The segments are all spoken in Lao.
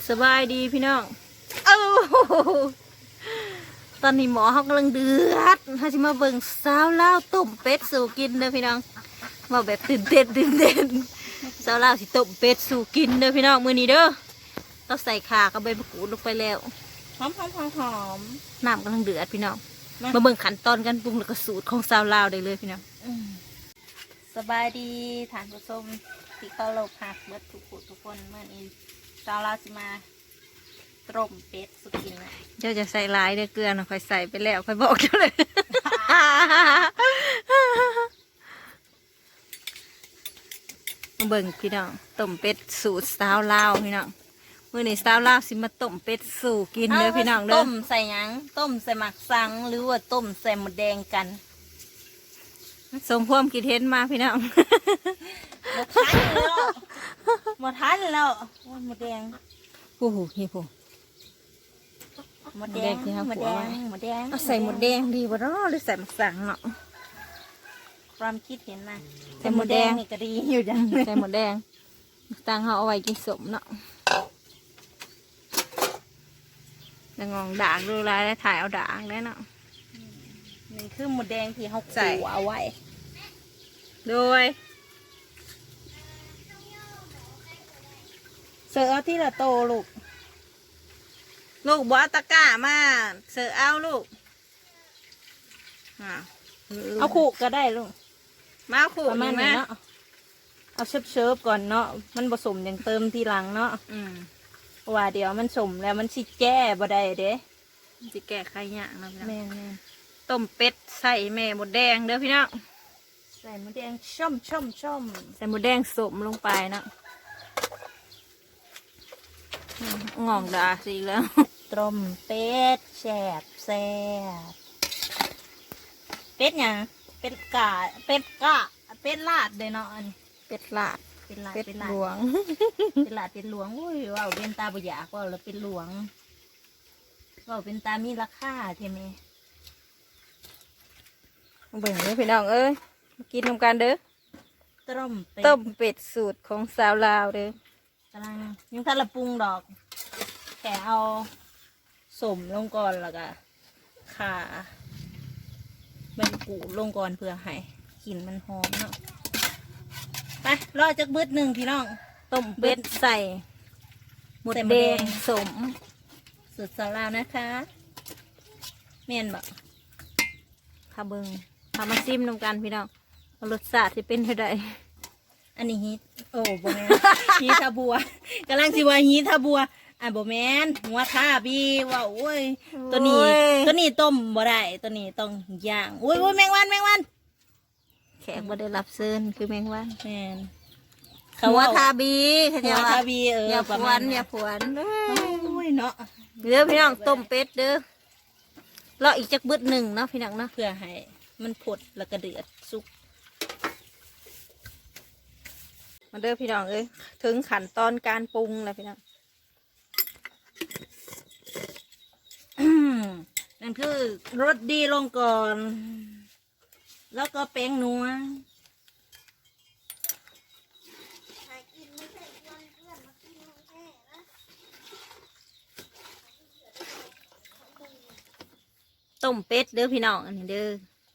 ສະບາຍດີພີ່ນ້ອງ ເອົາ ຕອນນີ້ໝໍ້ເຮົາກຳລັງເດືອດ ເຮົາຊິມາເບິ່ງສາວລາວຕົ້ມເປັດສູ່ກິນເດີພີ່ນ້ອງ ເວົ້າແບບຕື່ນເຕັ້ນຕື່ນເຕັ້ນ ສາວລາວຊິຕົ້ມເປັດສູ່ກິນເດີພີ່ນ້ອງ ມື້ນີ້ເດີ ລາວໃສ່ຂ່າກັບໃບມະກູດລົງໄປແລ້ວ ຫອມໆໆໆ ນ້ຳກຳລັງເດືອດພີ່ນ້ອງ ມາ ມາເບິ່ງຂັ້ນຕອນການປຸງ ແລ້ວກໍສູດຂອງສາວລາວໄດ້ເລີຍພີ່ນ້ອງ ອືມ. ສະບາຍດີທ່ານຜູ້ຊົມທີ່ເຄົາລົບຮັກເບິດທຸກຜູ້ທຸກຄົນ ມື້ນີ້ສາວລາວຊິມາຕົ້ມເປັດສູ່ກິນນະ ເຈົ້າຈະໃສ່ຫຼາຍເດີ ເກືອນະ ຂ້ອຍໃສ່ໄປແລ້ວ ຂ້ອຍບອກເຈົ້າເລີຍ ມາເບິ່ງພີ່ນ້ອງ ຕົ້ມເປັດສູດສາວລາວພີ່ນ້ອງ ມື້ນີ້ສາວລາວຊິມາຕົ້ມເປັດສູ່ກິນເດີ ເອົາ ພີ່ນ້ອງເດີ ຕົ້ມໃສ່ຫຍັງ? ຕົ້ມໃສ່ໝາກສັງ ຫຼືວ່າຕົ້ມໃສ່ມົດແດງກັນ? ສົ່ງຄວາມຄິດເຫັນມາພີ່ນ້ອງ ບໍ່ທັນແລ້ວ ບໍ່ທັນແລ້ວ ໂອ້ຍ ມົດແດງ ຜູ້ ຜູ້ ຜູ້ ມົດແດງ ມົດແດງ ມົດແດງ ເອົາໃສ່ມົດແດງດີບໍ່ເນາະ ຫຼືໃສ່ໝາກສັງເນາະ? ຄວາມຄິດເຫັນມາ ໃສ່ມົດແດງ ໃສ່ມົດແດງນີ້ກໍດີຢູ່ ອືມ ໃສ່ມົດແດງ ຕ່າງເຮົາເອົາໄວ້ກິນສົ້ມເນາະ ແລ້ວງອງດາກດູຫຼາຍ ແລ້ວຖ່າຍເອົາດາກແລ້ວເນາະ ອືມ ນີ້ຄືມົດແດງທີ່ເຮົາ ໃສ່ ຂົ້ວເອົາໄວ້ ໂດຍ ເສີເອົາທີລະໂຕລູກ ລູກບໍ່ເອົາຕະກ້າມາ ເສີເອົາລູກ ອ່າ ເອົາຄຸກກໍໄດ້ລູກ ມາເອົາຄຸກ ປະມານນີ້ມາ ນີ້ເນາະ ເອົາເສີບໆກ່ອນເນາະ ມັນບໍ່ສົມຈັ່ງເຕີມທີຫຼັງເນາະ ອືມ ເພາະວ່າດຽວມັນສົມແລ້ວມັນຊິແກ້ບໍ່ໄດ້ເດ້ ມັນຊິແກ້ໄຂຍາກເນາະພີ່ນ້ອງ ແມ່ນໆ ຕົ້ມເປັດໃສ່ແມ່ມົດແດງເດີພີ່ນ້ອງ ໃສ່ມົດແດງຊ່ອມໆໆ ໃສ່ມົດແດງສົ້ມລົງໄປເນາະ ອືມ ງອງດາກຊິອີກແລ້ວ ຕົ້ມເປັດແຊບໆ ເປັດຫຍັງ? ເປັດກາ ເປັດກາ ເປັດລາດເດ້ເນາະ ອັນນີ້ ເປັດລາດ ເປັດລາດ ເປັດ ເປັດລາດ ຫຼວງ ເປັດລາດເປັດຫຼວງ ໂອ້ຍ ເວົ້າເປັນຕາບໍ່ຢາກເວົ້າລະເປັດຫຼວງ ເວົ້າເປັນຕາມີລາຄາແທ້ແມ ມາເບິ່ງເດີພີ່ນ້ອງເອີຍ ມາກິນນຳກັນເດີ ຕົ້ມເປັດ ຕົ້ມເປັດສູດຂອງສາວລາວເດີ ກຳລັງ ຍັງທັນລະປຸງດອກ ແຄ່ເອົາສົ້ມລົງກ່ອນ ແລ້ວກະຂ່າ ໃບມະກູດລົງກ່ອນ ເພື່ອໃຫ້ກິ່ນມັນຫອມເນາະ ໄປ ລໍຈັກບຶດໜຶ່ງພີ່ນ້ອງ ຕົ້ມເປັດໃສ່ມົດແດງ ໃສ່ມົດແດງສົ້ມ ສູດສາວລາວນະຄະ ແມ່ນບໍ່? ຖ້າເບິ່ງ ຖ້າມາຊິມນຳກັນພີ່ນ້ອງ ວ່າລົດຊາດຊິເປັນແນວໃດ? ອັນນີ້ຮີ ໂອ້ ບໍ່ແມ່ນ ຮີທາບົວ ກຳລັງຊິວ່າຮີທາບົວ ອ່າ ບໍ່ແມ່ນ ຫົວທາບີ ເວົ້າ ໂອ້ຍ ໂອ້ຍ ໂຕນີ້ ໂຕນີ້ຕົ້ມບໍ່ໄດ້ ໂຕນີ້ຕ້ອງຍ່າງ ໂອ້ຍ ໂອ້ຍ ແມງວັນ ແມງວັນ ແຂກບໍ່ໄດ້ຮັບເຊີນຄືແມງວັນ ແມ່ນ ເຂົາ ຫົວ ເວົ້າ ທາບີ ເຂົາເຈົ້າວ່າ ຫົວທາບີ ເອີ ຢາຜວນ ປະມານນັ້ນ ຢ່າຜວນ ໂອ້ຍ ເນາະ ເດີພີ່ນ້ອງ ຕົ້ມເປັດເດີ ລໍອີກຈັກບຶດໜຶ່ງເນາະພີ່ນ້ອງເນາະ ເພື່ອໃຫ້ມັນພົດ ແລ້ວກະເດືອດສຸກ ມາເດີພີ່ນ້ອງເອີຍ ເຖິງຂັ້ນຕອນການປຸງແລ້ວພີ່ນ້ອງ ນັ້ນຄືລົດດີລົງກ່ອນ ແລ້ວກໍແປ້ງນົວ ຕົ້ມເປັດເດີພີ່ນ້ອງ ອັນນີ້ເດີ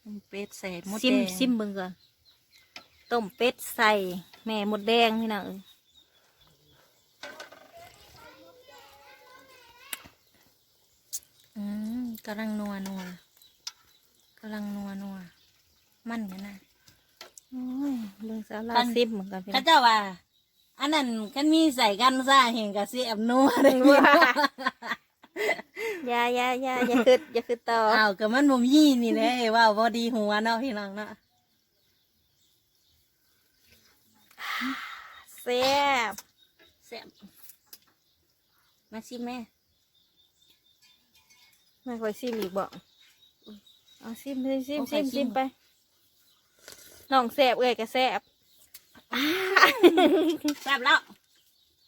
ຕົ້ມເປັດໃສ່ມົດແດງ ຊິມ ຊິມເບິ່ງກ່ອນ ຕົ້ມເປັດໃສ່ແມ່ມົດແດງພີ່ນ້ອງເອີຍ ອືມ ກຳລັງນົວໆ ກຳລັງນົວໆ ມັນຂະໜາດ ໂອ້ຍ ເບິ່ງສາວລາວຊິມເບິ່ງກ່ອນ ເຂົາເຈົ້າວ່າ ອັນນັ້ນ ຄັນມີໃສ່ກັນຊາແຮ່ງກະຊິແອບນົວເດ້ ຢ່າ ຢ່າ ຢ່າ ຢ່າຄຶດ ຢ່າຄຶດຕໍ່ ອ້າວ ກະມັນບໍ່ມີນີ້ແຫຼະ ເວົ້າບໍ່ດີຫົວເນາະ ພີ່ນ້ອງເນາະ ແຊບ ແຊບ ມາຊິມແມ່ ແມ່ຂ້ອຍຊິມອີກບໍ່? ເອົາຊິມ ຊິມ ຊິມ ຊິມໄປ ນ້ອງແຊບ ເອື້ອຍກະແຊບ ແຊບແລ້ວ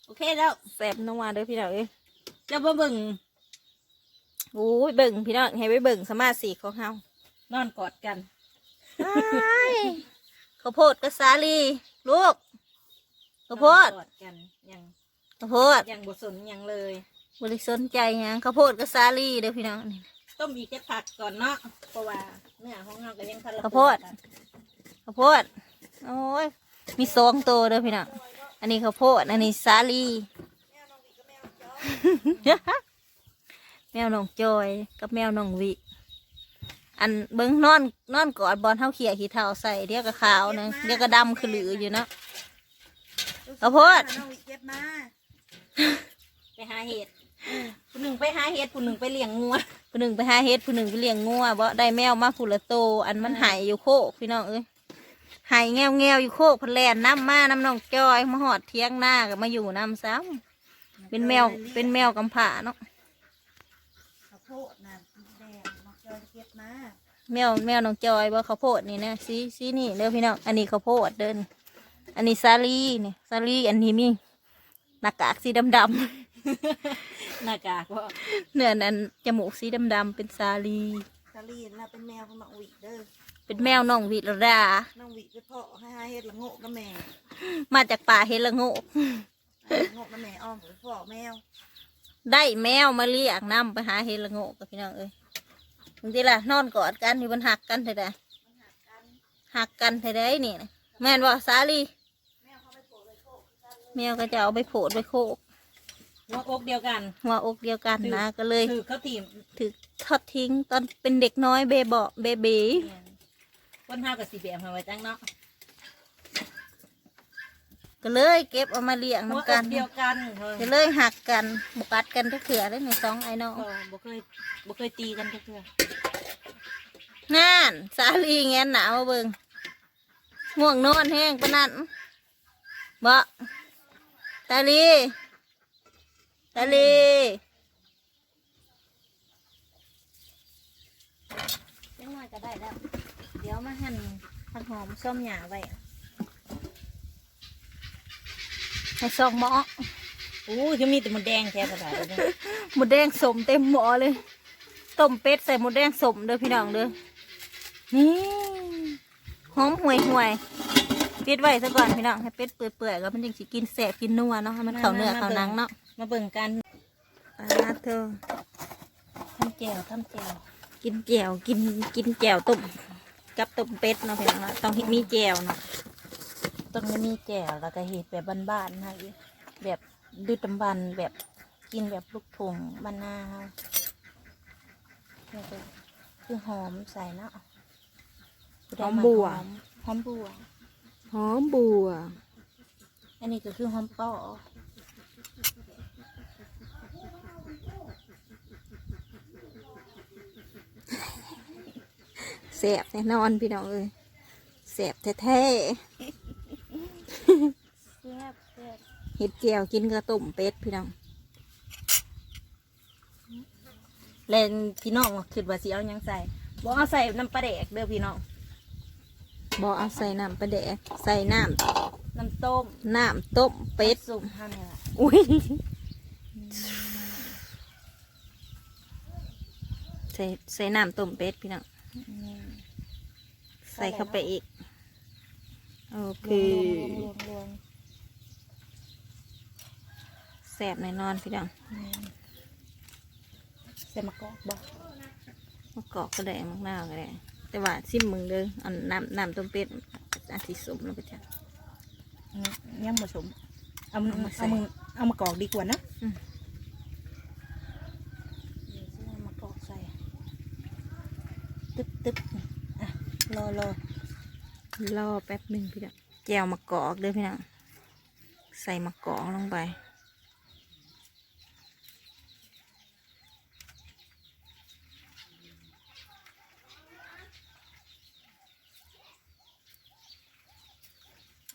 ໂອເຄແລ້ວ ແຊບນົວເດີພີ່ນ້ອງເອີຍ ເຈົ້າບໍ່ເບິ່ງ ໂອ້ຍ ເບິ່ງພີ່ນ້ອງ ໃຫ້ໄປເບິ່ງສະມາຊິກຂອງເຮົາ ນອນກອດກັນ ອ້າຍ ເຂົ້າໂພດກັບສາລີ ລູກ ເຂົ້າໂພດ ນອນກອດກັນ ຍັງ ເຂົ້າໂພດ ຍັງບໍ່ສົນຫຍັງເລີຍ ບໍ່ໄດ້ສົນໃຈຫຍັງ. ເຂົ້າໂພດກັບສາລີເດີພີ່ນ້ອງ ນີ້ ຕົ້ມອີກຈັກພັກກ່ອນເນາະ ເພາະວ່າເນື້ອຂອງເຮົາກໍຍັງທັນລະ ເຂົ້າໂພດ ເປື່ອຍ ເຂົ້າໂພດ ໂອ້ຍ ມີສອງໂຕເດີພີ່ນ້ອງ ອັນນີ້ເຂົ້າໂພດ ອັນນີ້ສາລີ ແມວນ້ອງຈອຍກັບແມວນ້ອງວິ ອັນເບິ່ງ ນອນ ນອນກອດບ່ອນເຮົາເຂ້ຍຂີ້ເຖ້າໃສ່ ດຽວກໍຂາວນະ ດຽວກໍດຳຄືລືຢູ່ເນາະ ເຂົ້າໂພດ ນ້ອງວິເກັບມາ ໄປຫາເຫັດ ຜູ້ໜຶ່ງໄປຫາເຫັດ ຜູ້ໜຶ່ງໄປລ້ຽງງົວ ຜູ້ໜຶ່ງໄປຫາເຫັດ ຜູ້ໜຶ່ງໄປລ້ຽງງົວບໍ ໄດ້ແມວມາຜູ້ລະໂຕ ອັນມັນ ເອີ ໄຫ້ຢູ່ໂຄກ ພີ່ນ້ອງເອີຍ ໄຫ້ແງວໆຢູ່ໂຄກ ເພິ່ນແລ່ນນຳມານຳນ້ອງຈອຍ ມາຮອດຖຽງນາກໍມາຢູ່ນຳຊ້ຳ ເປັນແມວ ເປັນແມວກຳພ້າເນາະ ເຂົ້າໂພດນະ ແດງນ້ອງຈອຍເກັບມາ ແມວ ແມວນ້ອງຈອຍບໍ ເຂົ້າໂພດນີ້ນະ ສີ ສີນີ້ເດີພີ່ນ້ອງ ອັນນີ້ເຂົ້າໂພດເດີ ອັນນີ້ສາລີນີ້ ສາລີ ອັນນີ້ມີ ໜ້າກາກສີດຳໆ ໜ້າກາກບໍ ເໜືອນັ້ນຈະມູກສີດຳໆ ເປັນສາລີ ສາລີລະເປັນແມວຂອງນ້ອງວິເດີ ເປັນແມວນ້ອງວິລະດາ ນ້ອງວິໄປເພາະ ຫາເຫັດລະໂງກນຳແມ່ ມາຈາກປ່າເຫັດລະໂງກ ລະໂງກນຳແມ່ອ້ອມໄປເພາະແມວ ໄດ້ແມວມາລ້ຽງນຳ ໄປຫາເຫັດລະໂງກກັບພີ່ນ້ອງເອີຍ ເບິ່ງຕິລະ ນອນກອດກັນຢູ່ ມັນຮັກກັນແທ້ໃດ ມັນຮັກກັນ ຮັກກັນແທ້ໃດນີ້ນະ ແມ່ນບໍ່ສາລີ? ແມວເຂົາເຈົ້າເອົາໄປໂພດໄວ້ໂຄກ ຫົວອົກດຽວກັນ ຫົວອົກດຽວກັນນະ ຖືກ ກໍເລີຍຖືກເຂົາຖິ້ມ ຖືກທອດຖິ້ມຕອນເປັນເດັກນ້ອຍເບເບາະເບເບ ແມ່ນ ຄົນເຮົາກໍຊິແບບຫັ້ນວ່າຈັງເນາະ ກໍເລີຍເກັບເອົາມາລ້ຽງນຳກັນ ຫົວອົກດຽວກັນ ກໍເລີຍຮັກກັນ ບໍ່ກັດກັນຈັກເທື່ອເດ້ນີ້ ສອງອ້າຍນ້ອງ ບໍ່ ບໍ່ເຄີຍ ບໍ່ເຄີຍຕີກັນຈັກເທື່ອ ນັ້ນ ສາລີແງນໜ້າມາເບິ່ງ ງ່ວງນອນແຮງປານນັ້ນບໍ ສາລີ ສາລີ ຈັກໜ້ອຍກໍໄດ້ແລ້ວ ດຽວມາຫັ່ນຜັກຫອມຊອມຫຍ້າໄວ້ ໃຫ້ຊອກໝໍ້ ໂອ້ຍ ຄືມີແຕ່ມົດແດງແທ້ ສະບາຍເລີຍ ມົດແດງສົ້ມເຕັມໝໍ້ເລີຍ ຕົ້ມເປັດໃສ່ມົດແດງສົ້ມເດີພີ່ນ້ອງເດີ ນີ້ ຫອມຫ່ວຍໆ ປິດໄວ້ຊະກ່ອນພີ່ນ້ອງ ໃຫ້ເປັດເປື່ອຍໆ ແລ້ວມັນຈັ່ງຊິກິນແຊບກິນນົວເນາະ ໃຫ້ມັນເຂົ້າເນື້ອເຂົ້າໜັງເນາະ ມາເບິ່ງກັນ ປາດໂທ້ ທຳແຈ່ວ ທຳແຈ່ວ ກິນແຈ່ວ ກິນ ກິນແຈ່ວຕົ້ມ ກັບຕົ້ມເປັດເນາະພີ່ນ້ອງເນາະ ຕ້ອງມີແຈ່ວເນາະ ຕ້ອງໄດ້ມີແຈ່ວ ແລ້ວກໍເຮັດແບບບ້ານໆ ເຮົາ ແບບດຶກດຳບັນ ແບບກິນແບບລູກທົ່ງບ້ານນາເຮົາ ແລ້ວກໍຄືຫອມໃສ່ເນາະ ຜູ້ໃດມັກຫອມບົວ ຫອມບົວ ຫອມບົວ ອັນນີ້ກໍຄືຫອມປ້ອ ແຊບແນ່ນອນພີ່ນ້ອງເອີຍ ແຊບແທ້ໆ ແຊບໆ ເຮັດແຈ່ວກິນກັບຕົ້ມເປັດພີ່ນ້ອງ ແລະພີ່ນ້ອງຄິດວ່າຊິເອົາຫຍັງໃສ່ ບໍ່ເອົາໃສ່ນ້ຳປາແດກເດີພີ່ນ້ອງ ບໍ່ເອົາໃສ່ນ້ຳປາແດກ ໃສ່ນ້ຳ ນ້ຳຕົ້ມ ນ້ຳຕົ້ມເປັດ ນ້ຳຊຸບເຮົານີ້ລະ ອຸ້ຍ ໃສ່ ໃສ່ນ້ຳຕົ້ມເປັດພີ່ນ້ອງ ແມ່ນ ໃສ່ເຂົ້າໄປອີກ ໂອເຄ ລວງໆໆໆ ແຊບແນ່ນອນພີ່ນ້ອງ ແມ່ນ ໃສ່ໝາກກອກບໍ່? ໝາກກອກກໍໄດ້ ໝາກນາວກໍໄດ້ ແຕ່ວ່າຊິມເບິ່ງເດີ ອັນນ້ຳ ນ້ຳຕົ້ມເປັດອາດຊິສົ້ມແລ້ວໄປຈັກ ອືມ ຍັງບໍ່ສົມ ເອົາ ເອົາມາໃສ່ ເອົາມື ເອົາມາກອກດີກວ່ານະ ອືມ ດຽວຊິເອົາມາກອກໃສ່ ຕຶບໆ ອ່ະ ລໍ ລໍ ລໍແປັບໜຶ່ງພີ່ນ້ອງ ແຈ່ວມະກອກເດີພີ່ນ້ອງ ໃສ່ມະກອກລົງໄປ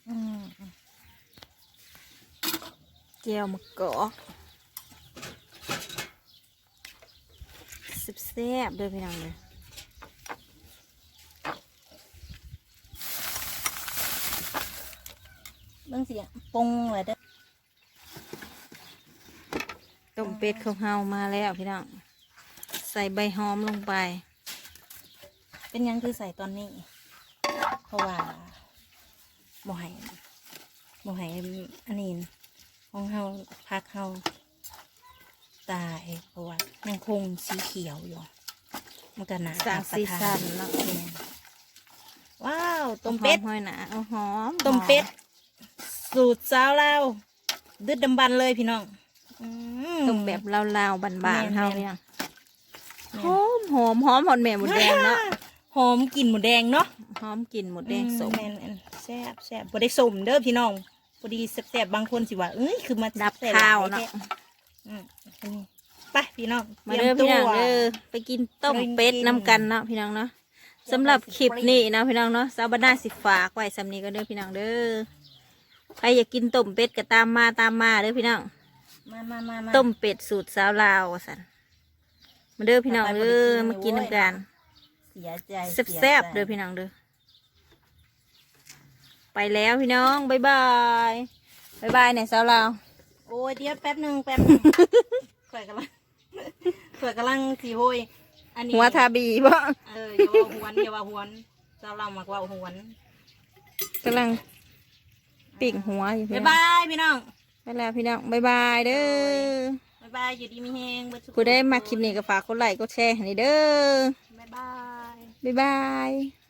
ອືມ ແຈ່ວມະກອກ ແຊບໆ ເດີພີ່ນ້ອງເດີ ເບິ່ງຊິ ປົງແລ້ວເດີ. ຕົ້ມເປັດຂອງເຮົາມາແລ້ວພີ່ນ້ອງ ໃສ່ໃບຫອມລົງໄປ. ເປັນຫຍັງຄືໃສ່ຕອນນີ້? ເພາະວ່າບໍ່ໃຫ້ ບໍ່ໃຫ້ອັນນີ້ ຂອງເຮົາ ຜັກເຮົາຕາຍ ເພາະວ່າຍັງຄົງສີຂຽວຢູ່ ມັນກໍໜ້າຮັບປະທານ ສ້າງສີສັນເນາະ ແມ່ນ ວ້າວ ຕົ້ມເປັດ ຫອມຫອຍໜາ ເອົາຫອມ ຕົ້ມເປັດ ຫອມ ສູດສາວລາວ ດຶກດຳບັນເລີຍພີ່ນ້ອງ ອືມ ຕົ້ມແບບລາວໆ ບ້ານໆ ແມ່ນໆ ເຮົານີ້ ແມ່ນ ຫອມໆ ຫອມຮອດແມ່ມົດແດງເນາະ ຫອມກິ່ນມົດແດງເນາະ ຫອມກິ່ນມົດແດງ ອືມ ສົ້ມ ແມ່ນໆ ແຊບໆ ບໍ່ໄດ້ສົ້ມເດີພີ່ນ້ອງ ພໍດີແຊບໆ ບາງຄົນຊິວ່າ ເອີຍ ຄືມາດັບຄາວເນາະ ອືມ ໄປພີ່ນ້ອງ ມາເດີພີ່ນ້ອງເດີ ໄປກິນຕົ້ມເປັດນຳກັນເນາະ ພີ່ນ້ອງເນາະ ສຳລັບຄລິບນີ້ເນາະ ພີ່ນ້ອງເນາະ ສາວບັນນາຊິຝາກໄວ້ສ່ຳນີ້ກ່ອນເດີພີ່ນ້ອງເດີ ໃຜຢາກກິນຕົ້ມເປັດກໍຕາມມາ ຕາມມາເດີພີ່ນ້ອງ ມາໆໆໆ ຕົ້ມເປັດສູດສາວລາວວ່າຊັ້ນ ມາເດີພີ່ນ້ອງເດີ ມາກິນນຳກັນ ເສຍໃຈ ແຊບໆ ເດີພີ່ນ້ອງເດີ ໄປແລ້ວພີ່ນ້ອງ ບາຍບາຍ ບາຍບາຍແດ່ສາວລາວ ໂອ້ຍ ດຽວແປັບໜຶ່ງ ແປັບໜຶ່ງ ຂ້ອຍກຳລັງ ຂ້ອຍກຳລັງຊິໂຮຍ ອັນນີ້ ຫົວທາບີບໍ ເອີ ຢ່າເວົ້າຫວນ ຢ່າເວົ້າຫວນ ສາວລາວມັກເວົ້າຫວນ ກຳລັງປີ້ງຫົວຢູ່ ບາຍບາຍພີ່ນ້ອງ ໄປແລ້ວພີ່ນ້ອງ ບາຍບາຍເດີ ໂດຍ ບາຍບາຍ ຢູ່ດີມີແຮງເບິດທຸກຄົນ ຜູ້ໃດມັກຄລິບນີ້ກໍຝາກກົດໄລກົດແຊໃຫ້ແດ່ເດີ ບາຍບາຍ ບາຍບາຍ.